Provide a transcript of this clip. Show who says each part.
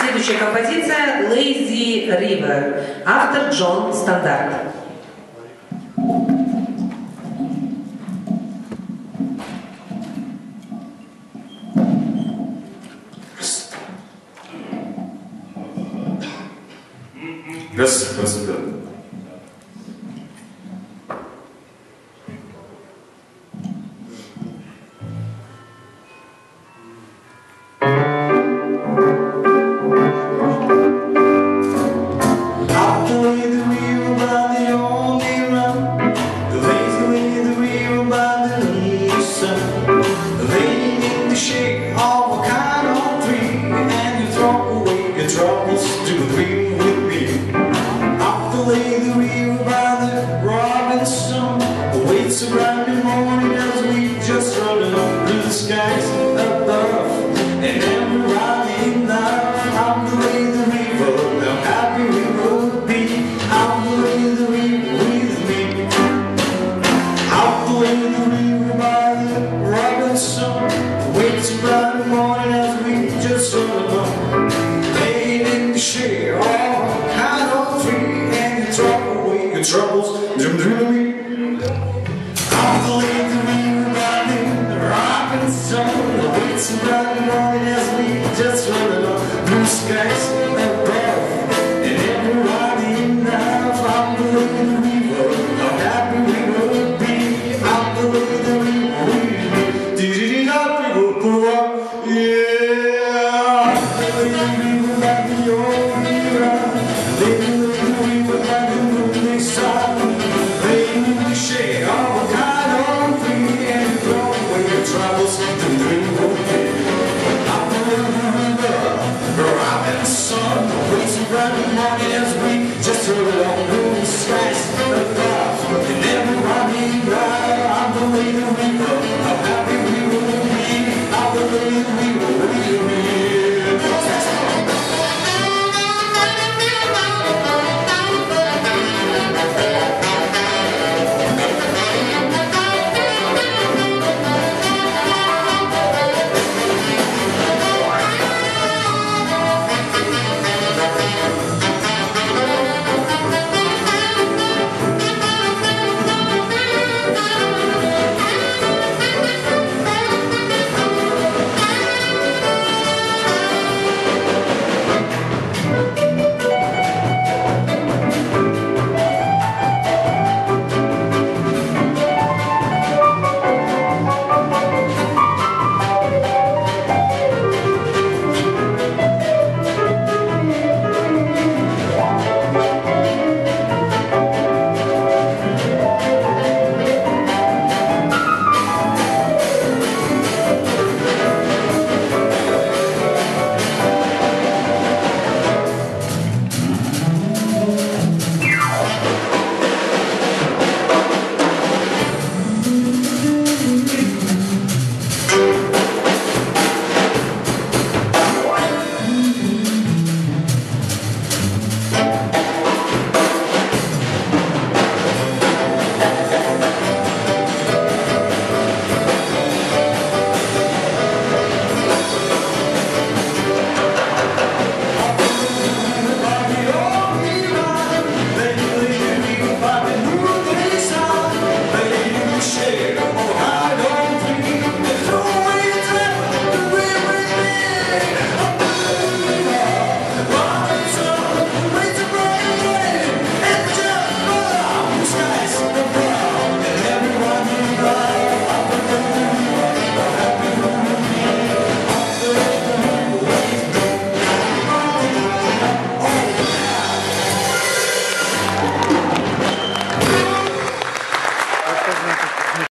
Speaker 1: Следующая композиция «Lazy River». Автор Джон Стандарт.
Speaker 2: Раз, раз, два.
Speaker 3: Out the way the river by the only run, the lazy way the river by the lonely sun, laying in the shade of a kind of tree, and you throw away your troubles to dream with me. Out the way the river by the Robinson, waits a brand new morning as we just run along blue skies above, and everybody in love. Out the way the river, how happy we would be. Out the way the river with me. Out the way the river by the Robinson, waits a bright morning as we just run along. Laying in the shade of a kind of tree, and you throw away your troubles, dream, dream me. Out the way the river by the Robinson, waits a bright morning as we just run along. Blue skies above, and everybody in love. Out the way the river, how happy we would be. Out the way the river with me. Dee-dee-dee-da-dee-doo-doo-ah. Yeah. Out the way the river by the only run. Lay the river by the moonlit sun. Laying in the shade of a kind of tree, and you throw away your troubles to dream with me. Out the way the river, Robinson, waits a bright morning as we